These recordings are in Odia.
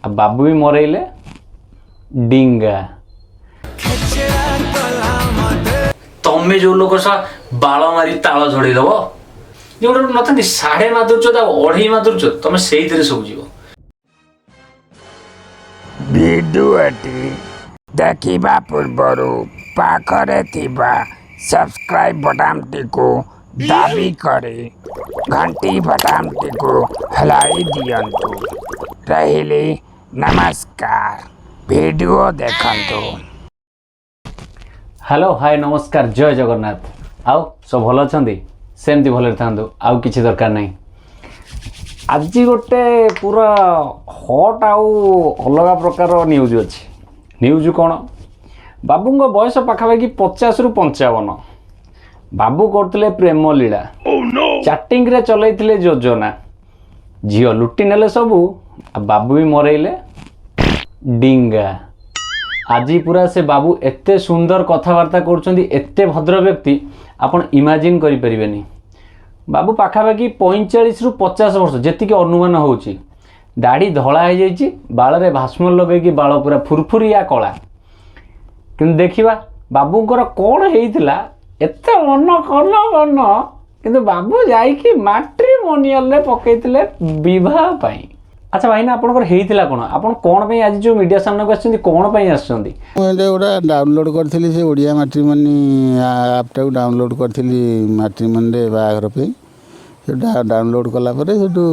ଆଉ ବାବୁ ବି ମରେଇଲେ ଡିଙ୍ଗା। ତମେ ଯୋଉ ଲୋକ ସହ ବାଳ ମାରି ତାଳ ଝଡେଇ ଦବ, ଯୋଉଟା ନଥାନ୍ତି ସାଢେ ମାଧୁର୍ଯ୍ୟ ଆଉ ଅଢେଇ ମାଧୁର୍ଯ୍ୟ, ତମେ ସେଇଥିରେ ସବୁ ଯିବ। ଭିଡ଼ିଓଟି ଦେଖିବା ପୂର୍ବରୁ ପାଖରେ ଥିବା ସବସ୍କ୍ରାଇବ୍ ବଟନ୍ଟିକୁ ଦାବି କରି ଘଣ୍ଟି ବଟନ୍ଟିକୁ ହଲାଇ ଦିଅନ୍ତୁ। ରହିଲି, ନମସ୍କାର। ଭିଡ଼ିଓ ଦେଖନ୍ତୁ। ହ୍ୟାଲୋ, ହାଏ, ନମସ୍କାର, ଜୟ ଜଗନ୍ନାଥ। ଆଉ ସବୁ ଭଲ ଅଛନ୍ତି? ସେମିତି ଭଲରେ ଥାନ୍ତୁ, ଆଉ କିଛି ଦରକାର ନାହିଁ। ଆଜି ଗୋଟେ ପୁରା ହଟ୍ ଆଉ ଅଲଗା ପ୍ରକାର ନ୍ୟୁଜ୍ ଅଛି। ନ୍ୟୁଜ୍ କ'ଣ? ବାବୁଙ୍କ ବୟସ ପାଖାପାଖି 50ରୁ 55। ବାବୁ କରୁଥିଲେ ପ୍ରେମ ଲୀଳା, ଚାଟିଂରେ ଚଲେଇଥିଲେ ଯୋଜନା। ଝିଅ ଲୁଟି ନେଲେ ସବୁ, ଆଉ ବାବୁ ବି ମରେଇଲେ ଡିଙ୍ଗା। ଆଜି ପୁରା ସେ ବାବୁ ଏତେ ସୁନ୍ଦର କଥାବାର୍ତ୍ତା କରୁଛନ୍ତି, ଏତେ ଭଦ୍ର ବ୍ୟକ୍ତି, ଆପଣ ଇମାଜିନ୍ କରିପାରିବେନି। ବାବୁ ପାଖାପାଖି 45ରୁ 50 ବର୍ଷ ଯେତିକି ଅନୁମାନ ହେଉଛି। ଦାଢ଼ି ଧଳା ହେଇଯାଇଛି, ବାଳରେ ଭାସ୍ମ ଲଗେଇକି ବାଳ ପୁରା ଫୁରଫୁରିଆ କଳା। କିନ୍ତୁ ଦେଖିବା ବାବୁଙ୍କର କ'ଣ ହେଇଥିଲା, ଏତେ ମନ କନ ମନ। କିନ୍ତୁ ବାବୁ ଯାଇକି ମାଟ୍ରିମୋନିଆଲରେ ପକେଇଥିଲେ ବିବାହ ପାଇଁ। ଆଚ୍ଛା ଭାଇନା, ଆପଣଙ୍କର ହେଇଥିଲା କ'ଣ? ଆପଣ କ'ଣ ପାଇଁ ଆଜି ଯେଉଁ ମିଡ଼ିଆ ସାମ୍ନାକୁ ଆସିଛନ୍ତି, କ'ଣ ପାଇଁ ଆସିଛନ୍ତି? ମୁଁ ଏଇଟା ଗୋଟେ ଡାଉନଲୋଡ଼୍ କରିଥିଲି, ସେ ଓଡ଼ିଆ ମାଟ୍ରିମନି ଆପ୍ଟାକୁ ଡାଉନଲୋଡ଼୍ କରିଥିଲି ମାଟ୍ରିମନିରେ ବାହାଘର ପାଇଁ। ସେଟା ଡାଉନଲୋଡ଼୍ କଲା ପରେ ସେଇଠୁ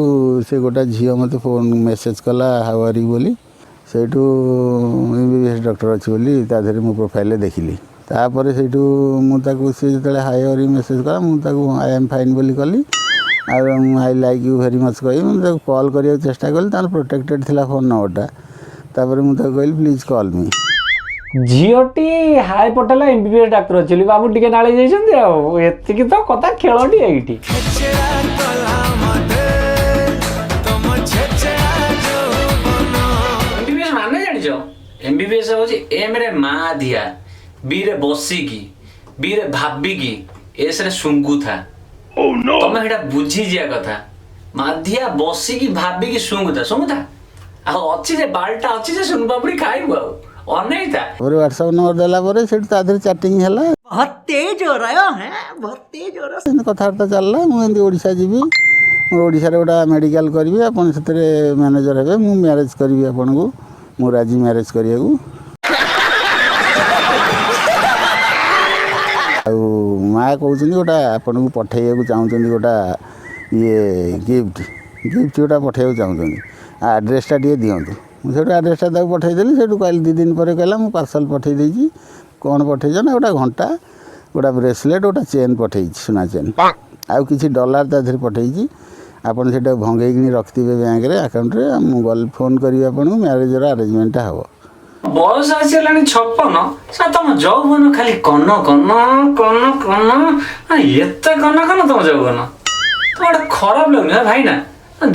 ସେ ଗୋଟେ ଝିଅ ମୋତେ ଫୋନ୍ ମେସେଜ୍ କଲା, "How are you?" ବୋଲି। ସେଇଠୁ ଏମବିବିଏସ୍ ଡକ୍ଟର ଅଛି ବୋଲି ତା ଦେହରେ ମୁଁ ପ୍ରୋଫାଇଲ୍ରେ ଦେଖିଲି। ତାପରେ ସେଇଠୁ ମୁଁ ତାକୁ, ସେ ଯେତେବେଳେ "ହାଇ are you" message କଲା, ମୁଁ ତାକୁ "I am fine" ବୋଲି କଲି। ଆଉ ମୁଁ "I like you very much" କହି ମୁଁ ତାକୁ କଲ୍ କରିବାକୁ ଚେଷ୍ଟା କଲି। ତାର ପ୍ରୋଟେକ୍ଟେଡ଼ ଥିଲା ଫୋନ୍ ନମ୍ବରଟା। ତାପରେ ମୁଁ ତାକୁ କହିଲି, "Please call me." ଝିଅଟି ହାଇ ପଠେଇଲା, ଏମବିବିଏସ୍ ଡାକ୍ତର ଅଛି ବୋଲି ବାବୁ ଟିକେ ନାଳି ଯାଇଛନ୍ତି। ଆଉ ଏତିକି ତ କଥା, ଖେଳଟି ଏଇଠି। ଏମବିବିଏସ୍ ମାନେ ଜାଣିଛ? ଏମବିବିଏସ୍ ହଉଛି ଏମ୍ ରେ ମା ଧିଆ, ବି ରେ ବସିକି, ବି ରେ ଭାବିକି, ଏସ୍ ରେ ଶୁଙ୍ଗୁଥା। ତମେ ସେଇଟା ବୁଝିଯିବା କଥା। ମାଧିଆ ବସିକି ଭାବିକି ଶୁଙ୍ଗୁଥା ଶୁଙ୍ଗୁଥା। ଆଉ ଅଛି ଯେ ବାଳଟା ଅଛି ଯେ ସୁନପାପୁଡ଼ି ଖାଇବୁ, ଆଉ ଅନେଇଥା। ତାପରେ ହ୍ୱାଟ୍ସଆପ୍ ନମ୍ବର ଦେଲା ପରେ ସେଇଠୁ ତା ଦେହରେ ଚାଟିଂ ହେଲା। बहुत तेज हो रहा है, बहुत तेज हो रहा। ଏମିତି କଥାବାର୍ତ୍ତା ଚାଲିଲା। ମୁଁ ଏମିତି ଓଡ଼ିଶା ଯିବି, ମୁଁ ଓଡ଼ିଶାରେ ଗୋଟେ ମେଡ଼ିକାଲ କରିବି, ଆପଣ ସେଥିରେ ମ୍ୟାନେଜର ହେବେ, ମୁଁ ମ୍ୟାରେଜ୍ କରିବି ଆପଣଙ୍କୁ, ମୁଁ ରାଜି ମ୍ୟାରେଜ୍ କରିବାକୁ। ଆଉ ମା କହୁଛନ୍ତି ଗୋଟା ଆପଣଙ୍କୁ ପଠେଇବାକୁ ଚାହୁଁଛନ୍ତି, ଗୋଟା ଇଏ ଗିଫ୍ଟ, ଗିଫ୍ଟ ଗୋଟା ପଠେଇବାକୁ ଚାହୁଁଛନ୍ତି, ଆଡ୍ରେସଟା ଟିକେ ଦିଅନ୍ତୁ। ମୁଁ ସେଇଠୁ ଆଡ୍ରେସଟା ତାକୁ ପଠେଇଦେଲି। ସେଇଠୁ କହିଲି, 2 ଦିନ ପରେ କହିଲା, ମୁଁ ପାର୍ସଲ୍ ପଠେଇ ଦେଇଛି। କ'ଣ ପଠେଇଛ ନା, ଗୋଟା ଘଣ୍ଟା, ଗୋଟା ବ୍ରେସଲେଟ୍, ଗୋଟା ଚେନ୍ ପଠେଇଛି, ସୁନା ଚେନ୍, ଆଉ କିଛି ଡଲାର ତା ଦେହରେ ପଠେଇଛି। ଆପଣ ସେଇଟାକୁ ଭଙ୍ଗେଇକିନି ରଖିଥିବେ ବ୍ୟାଙ୍କରେ, ଆକାଉଣ୍ଟରେ। ମୁଁ ଗଲେ ଫୋନ୍ କରିବି ଆପଣଙ୍କୁ, ମ୍ୟାରେଜର ଆରେଞ୍ଜମେଣ୍ଟଟା ହେବ। ବୟସ ଆସିଗଲାଣି 56 ସେ, ତମ ଯୌବନ ଖାଲି କନ କନ କନ କନ। ଏତେ କନ କନ ତମ ଯୌବନ, ତମ ଗୋଟେ ଖରାପ ଲାଗୁନି ଭାଇନା?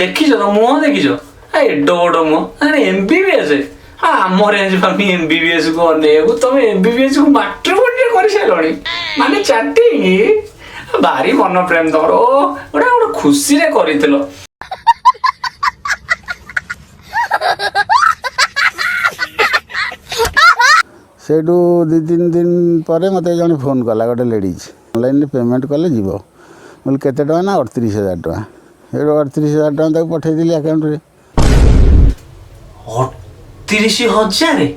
ଦେଖିଛ ତ ମୁହଁ ଦେଖିଛ, ଏଡ ବଡ ମୁହଁ। ଆରେ ଏମବିବିଏସ୍, ହଁ, ଆମ ରେଞ୍ଜ ପାଉନି ଏମବିବିଏସ୍ କୁ ଅନେଇବାକୁ, ତମେ ଏମବିବିଏସ୍ କୁ ମାଟ୍ରିମୋନିରେ କରିସାରିଲଣି। ମାନେ ଚାଟିଂ, ଭାରି ମନ ପ୍ରେମ ତମର। ଓ ଗୋଟେ ଗୋଟେ ଖୁସିରେ କରିଥିଲ। ସେଇଠୁ 2-3 ଦିନ ପରେ ମୋତେ ଜଣେ ଫୋନ୍ କଲା, ଗୋଟେ ଲେଡ଼ିଜ୍। ଅନଲାଇନ୍ରେ ପେମେଣ୍ଟ କଲେ ଯିବ। ମୁଁ କହିଲି, କେତେ ଟଙ୍କା? ନା, 38,000 ଟଙ୍କା। ସେଇଠୁ 38,000 ଟଙ୍କା ତାକୁ ପଠେଇଦେଲି ଆକାଉଣ୍ଟରେ। 38,000,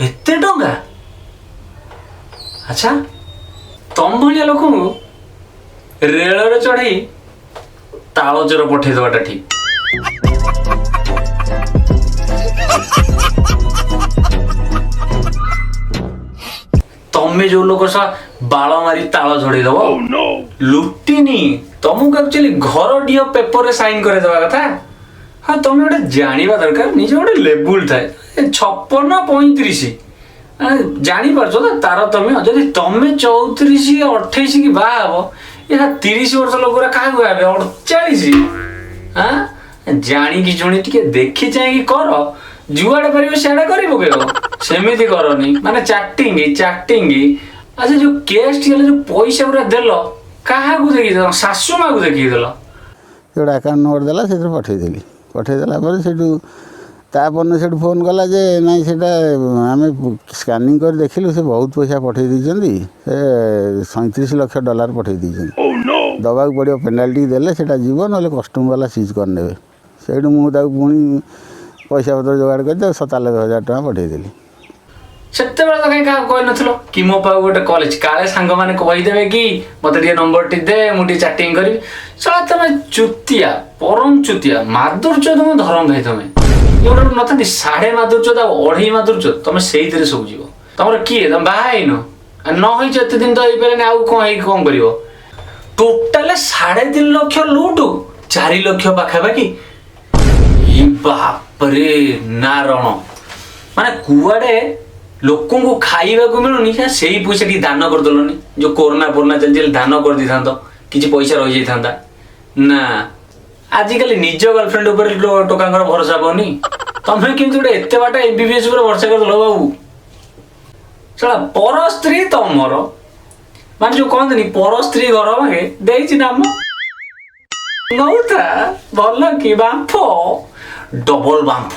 ଏତେ ଟଙ୍କା? ଆଚ୍ଛା, ତମ ଭଳିଆ ଲୋକଙ୍କୁ ରେଳରେ ଚଢେଇ ତାଳଚେର ପଠେଇଦବାଟା ଠିକ। ତମେ ଯୋଉ ଲୋକ ସହ ବାଳ ମାରି ତାଳ ଝଡେଇ ଦବ, ଲୁଟିନି ତମକୁ ଆକ୍ଚୁଆଲି ଘର ଡିହ ପେପରରେ ସାଇନ କରେଇଦବା କଥା। ହଁ, ତମେ ଗୋଟେ ଜାଣିବା ଦରକାର, ନିଜ ଗୋଟେ ଲେବୁଲ ଥାଏ। ଏ 56 35 ଜାଣିପାରୁଛ ତ ତାରତମ୍ୟ? ଯଦି ତମେ 34 28 କି ବାହା ହବ, ଏହା 30 ବର୍ଷ ଲୋକରା କାହାକୁ ହେବେ? 48। ଆଁ ଜାଣିକି ଶୁଣି ଟିକେ ଦେଖି ଚାହିଁକି କର। ଯୁଆଡେ ପାରିବ ସିଆଡେ କରି ପକେଇବ, ସେମିତି କରନି। ମାନେ ଚାଟିଂ ଚାଟିଂ। ଆଚ୍ଛା, ଯୋଉ କେସ୍ ହେଲେ, ଯୋଉ ପଇସା ପୁରା ଦେଲ, କାହାକୁ ଦେଖିକି ଦେଲ? ଶାଶୁ ମାକୁ ଦେଖିକି ଦେଲ? ସେ ଗୋଟେ ଆକାଉଣ୍ଟ ନମ୍ବର ଦେଲା, ସେଥିରେ ପଠେଇଦେଲି। ପଠେଇଦେଲା ପରେ ସେଇଠୁ ତାପରଦିନ ସେଠୁ ଫୋନ୍ କଲା ଯେ ନାଇଁ, ସେଇଟା ଆମେ ସ୍କାନିଂ କରି ଦେଖିଲୁ, ସେ ବହୁତ ପଇସା ପଠାଇ ଦେଇଛନ୍ତି, ସେ 37 ଲକ୍ଷ ଡଲାର ପଠାଇ ଦେଇଛନ୍ତି। ଦେବାକୁ ପଡ଼ିବ ପେନାଲ୍ଟି, ଦେଲେ ସେଇଟା ଯିବ, ନହେଲେ କଷ୍ଟମ୍ ବାଲା ସିଜ୍ କରିନେବେ। ସେଇଠୁ ମୁଁ ତାକୁ ପୁଣି ପଇସା ପତ୍ର ଯୋଗାଡ଼ କରି ତାକୁ 97 ହଜାର ଟଙ୍କା ପଠାଇଦେଲି। ସେତେବେଳେ ତ କାହିଁ କାହାକୁ କହିନଥିଲ କି ମୋ ପାଖକୁ ଗୋଟେ କଲ୍ ଅଛି? କାଳେ ସାଙ୍ଗମାନେ କହିଦେବେ କି ମତେ ଟିକେ ନମ୍ବରଟି ଦେ, ମୁଁ ଟିକେ ଚାଟିଂ କରିବି। ଶଳା ତମେ ଚୁତିଆ, ପରମ ଚୁତିଆ, ମାଦୁରଚୋଦ ତମ ଧରମ ଭାଇ। ତମେ ଯୋଉଟା ନଥାନ୍ତି ସାଢେ ମାଦୁରଚୋଦ ଆଉ ଅଢେଇ ମାଦୁରଚୋଦ, ତମେ ସେଇଥିରେ ସବୁ ଯିବ। ତମର କିଏ? ତମେ ବାହା ହେଇନ? ଆଉ ନ ହେଇଛ ଏତେ ଦିନ ତ ହେଇପାରିଲାନି, ଆଉ କଣ ହେଇକି କଣ କରିବ? ଟୋଟାଲ 3.5 ଲକ୍ଷ ଲୁଟୁ, 4 ଲକ୍ଷ ପାଖାପାଖି। ଇ ବାପରେ ନାରଣ! ମାନେ କୁଆଡେ ଲୋକଙ୍କୁ ଖାଇବାକୁ ମିଳୁନି, ସେଇ ପଇସା ଟିକେ ଦାନ କରିଦେଲନି। ଯୋଉ କରୋନା ଫୋରୋନା ଚାଲିଛି, ହେଲେ ଦାନ କରିଦେଇଥାନ୍ତ, କିଛି ପଇସା ରହିଯାଇଥାନ୍ତା ନା। ଆଜିକାଲି ନିଜ ଗର୍ଲଫ୍ରେଣ୍ଡ ଉପରେ ଟୋକାଙ୍କର ଭରସା ପାଉନି, ତମେ କେମିତି ଗୋଟେ ଏତେ ବାଟ ଏମବିବିଏସ୍ ଉପରେ ଭରସା କରିଦେଲ ବାବୁ? ଶଳା ପର ସ୍ତ୍ରୀ ତମର, ମାନେ ଯୋଉ କହନ୍ତିନି ପର ସ୍ତ୍ରୀ ଘର ଭାଙ୍ଗେ, ଦେଇଛି ନାମ ନଉଥା ଭଲ କି ବାମ୍ଫ, ଡବଲ ବାମ୍ଫ।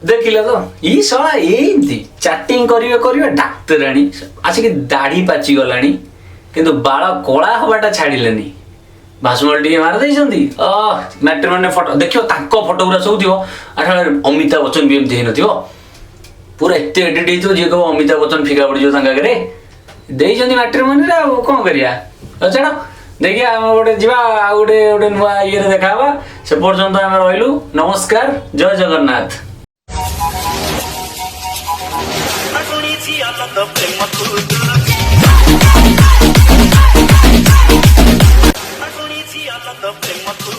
ଦେଖିଲେ ତ, ଇ ଶଳା ଏମିତି ଚାଟିଂ କରିବେ କରିବେ। ଡାକ୍ତରାଣୀ ଆସିକି ଦାଢି ପାଚି ଗଲାଣି, କିନ୍ତୁ ବାଳ କଳା ହବାଟା ଛାଡ଼ିଲେନି। ଭାସୁମଲ ଟିକେ ମାରି ଦେଇଛନ୍ତି। ଅ ମ୍ୟାଟ୍ରିମୋନି ଫଟୋ ଦେଖିବ, ତାଙ୍କ ଫଟୋ ଗୁରା ସବୁ ଥିବ। ଆଠା ଅମିତାଭ ବଚ୍ଚନ ବି ଏମିତି ହେଇନଥିବ, ପୁରା ଏତେ ଏଡିଟ୍ ହେଇଥିବ, ଯିଏ କହିବ ଅମିତାଭ ବଚ୍ଚନ ଫିକା ପଡ଼ିଯିବ ତାଙ୍କ ଆଗରେ। ଦେଇଛନ୍ତି ମ୍ୟାଟ୍ରିମୋନିରେ, ଆଉ କଣ କରିବା? ହଉ ଛାଡ଼, ଦେଖିବା ଆମେ ଗୋଟେ ଯିବା ଆଉ ଗୋଟେ ଗୋଟେ ନୂଆ ଇଏରେ ଦେଖା ହବା। ସେ ପର୍ଯ୍ୟନ୍ତ ଆମେ ରହିଲୁ। ନମସ୍କାର, ଜୟ ଜଗନ୍ନାଥ। ମାଗୁଣିଛି ଆନନ୍ଦ ପ୍ରେମକୁ, ମାଗୁଣିଛି ଆନନ୍ଦ ପ୍ରେମକୁ।